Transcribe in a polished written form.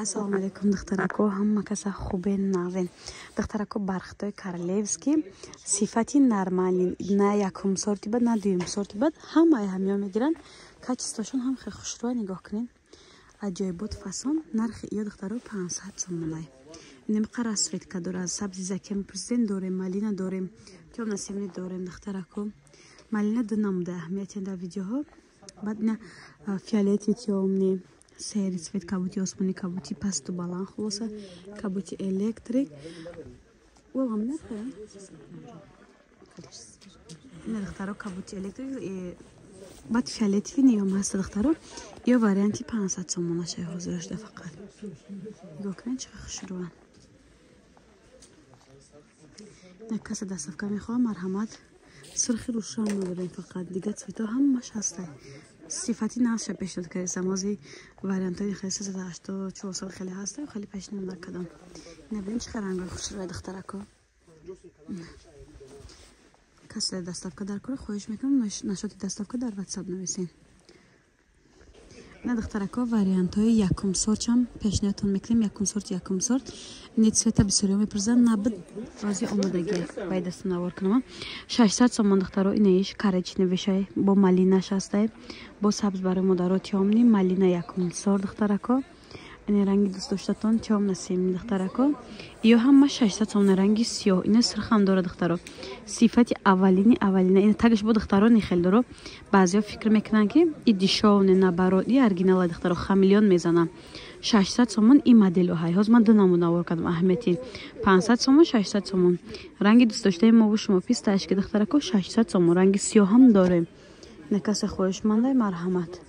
Ассалому алайкум, духтарако, ҳама каса хубен, нағзен. Духтарако, бархатои королевский сифати нормальный, на якум сорти бад, на дуюм сорти бад, ҳамаи ҳамиё мегиранд. Качествошон ҳам хеле хушрӯя, нигоҳ кунед. Аҷоибот фасон, нархи ё, духтаро, 500 сомонай. Инамиқа расцветка дорад, сабзи закем президент дорем, малина дорем, тёмно-синий дорем, духтарако. Малина ду намуда, аҳамияти дар видеоҳо. Баъд ина фиолетовый тёмный, серый цвет, кабути осмонӣ, кабути пасту баланд, хулоса кабути электрик. Ина, духтаро, кабути электрик, баъд фиолетовый ниём ҳаста, духтаро. Ё варианти 500 сомонашай ҳозирашда фақат. Нигоҳ кунед, чӣ хушрӯянд. На касе доставка мехоҳам, марҳамат. Сурхи рӯшан надорем фақат, дигар цветҳо ҳамаш ҳастай. Сифати нағзша пешниҳод кардем. Ози вариантҳои хеле 380, 400 хеле ҳаста, хеле пешниҳод накардам. Ина бинед, чӣ рангҳои хушрӯя, духтарако. Касе доставка дар кора, хоҳиш мекунам, нашоти доставка дар ватсап нависен. На, духтарако, вариантҳои якум сортчам пешниҳодтон мекунем. Якум сорт, якум сорт. Ини цвета бисёриҳо мепурсанд, набуд, рози омодагӣ бай дасту навор кунам. 600 сомон, духтаро, инаиш коричневишай, бо малинаш ҳастай, бо сабз барои модаро, тёмный, малина якум сорт, духтарако. Ини ранги дӯстдоштатон, тёмно-синий, духтарако. Ё ҳама 600 сомон, ранги сиёҳ, ина сурхам дора, духтаро. Сифати аввалини аввалина. Ина тагаш бо, духтаро, нихел доро. Баъзеҳо фикр мекунанд, ки и дешёвый, наоборот, и оригинала, духтаро, хамелеон мезанам. 600 сомон и моделу ҳай. Ҳозир ман ду намуд навор кардам, аҳамияти 500 сомон, 600 сомон. Ранги дӯстдоштаи мову шумо пистаашки, духтарако, 600 сомон, ранги сиёҳам дорем. Ина касе хоҳишмандай, марҳамат.